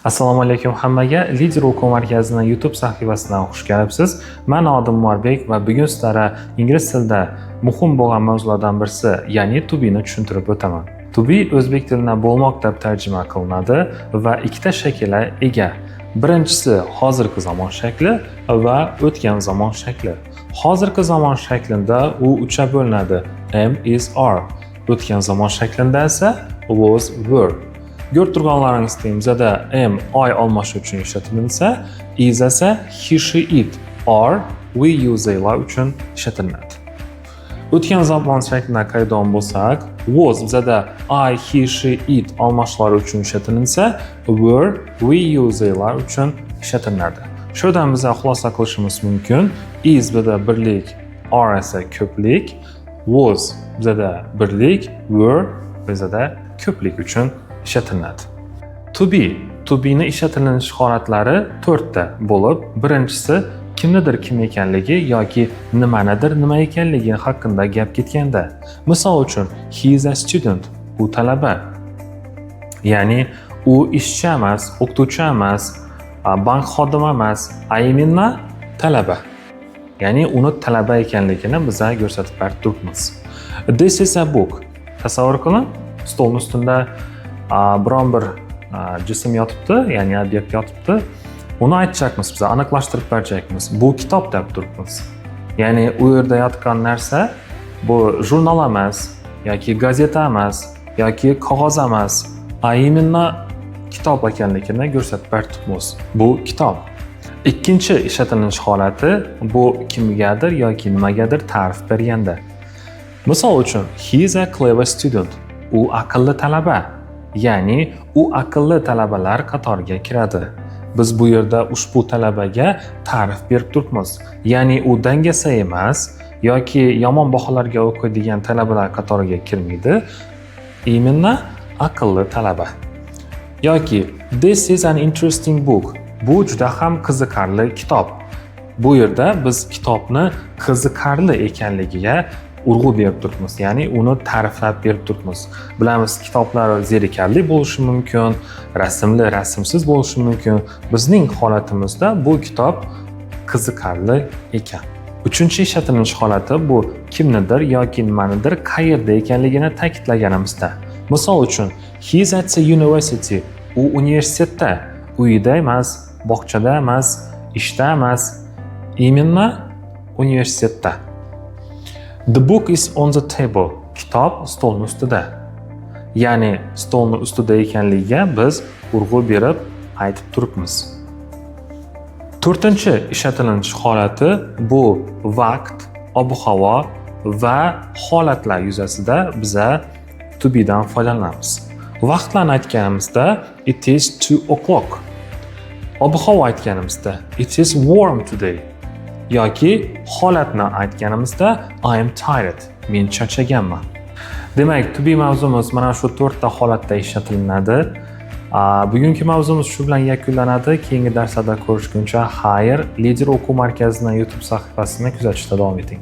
Assalomu alaykum hammaga. Lider o'quv markazining YouTube sahifasidan xush kelibsiz. Men Odim Umarbek va bugun sizlarga ingliz tilida muhim bo'lgan mavzulardan birisi, ya'ni to be'ni tushuntirib o'taman. To be o'zbek tilina bo'lmoq deb tarjima qilinadi va ikkita shaklga ega. Birinchisi hozirgi zamon shakli va o'tgan zamon shakli. Hozirgi zamon shaklida u uchga bo'linadi: am, is, are. O'tgan zamon shaklida esa was, were. Ko'rib turganlaringizdek, bizada am, I olmoshi uchun ishlatilsa, is esa he, she, it, are, we, you, theylar uchun ishlatiladi. O'tgan zamon shaklida qaraydigan bo'lsak, was bizada I, he, she, it almashlari uchun ishlatilinsa, were we, you, theylar uchun ishlatiladi. Shundan biza xulosa qilishimiz mumkin: is bizada birlik, are esa ko'plik, was bizada birlik, were bizada ko'plik uchun ishlatiladi. To be, to be'ni ishlatilinish holatlari to'rtta bo'lib, birinchisi kimnidir kim ekanligi yoki nimanidir nima ekanligi haqida gap ketganda. Misol uchun, he is a student, u talaba. Ya'ni u ishchi emas, o'qituvchi emas, bank xodimi emas, а именно talaba. Ya'ni uni talaba ekanligini biza ko'rsatib berib turibmiz. This is a book. Tasavvur qiling, stolni ustida biron bir jism yotibdi, ya'ni obyekt yotibdi. Uni aytacakmiz biz, aniqlashtirib beracakmiz. Bu kitob deb turibmiz. Ya'ni u yerda yotgan narsa bu jurnal emas yoki gazeta emas yoki qog'oz emas, а именно kitob ekanligini ko'rsatib berib turibmiz. Bu kitob. Ikkinchi ishlatilish holati bu kimgadir yoki nimagadir ta'rif berganda. Misol uchun, he is a clever student. U aqlli talaba. Ya'ni u aqlli talabalar qatoriga kiradi. Biz bu yerda ushbu talabaga ta'rif berib turibmiz. Ya'ni u dangasa emas yoki yomon baholarga o'qiydigan talabalar qatoriga kirmaydi. Именно aqlli talaba. Yoki this is an interesting book. Bu juda ham qiziqarli kitob. Bu yerda biz kitobni qiziqarli ekanligiga urg'u berib turibmiz, ya'ni uni ta'riflab berib turibmiz. Bilamiz, kitoblar zerikarli bo'lishi mumkin, rasmli, rasmsiz bo'lishi mumkin. Bizning holatimizda bu kitob qiziqarli ekan. Uchinchi ishlatilish holati bu kimnidir yoki nimanidir qayerda ekanligini ta'kidlaganimizda. Misol uchun, he is at the university. U universitetda, uyida emas, bog'chada emas, ishda emas, именно universitetda. The book is on the table. Kitob stolni ustida. Ya'ni stolni ustida ekanligiga biz urg'u berib aytib turibmiz. To'rtinchi ishlatilish holati bu vaqt, ob-havo va holatlar yuzasida biza to be'dan foydalanamiz. Vaqtlarni aytganimizda, it is 2 o'clock. Ob-havo aytganimizda, it is warm today. Yoki holatni aytganimizda, I am tired. Men charchaganman. Demak, to be mavzumiz mana shu to'rtta holatda ishlatilinadi. Bugungi mavzumiz shu bilan yakunlanadi. Keyingi darslarda ko'rishguncha xayr. Lider o'quv markazining YouTube sahifasini kuzatishda davom eting.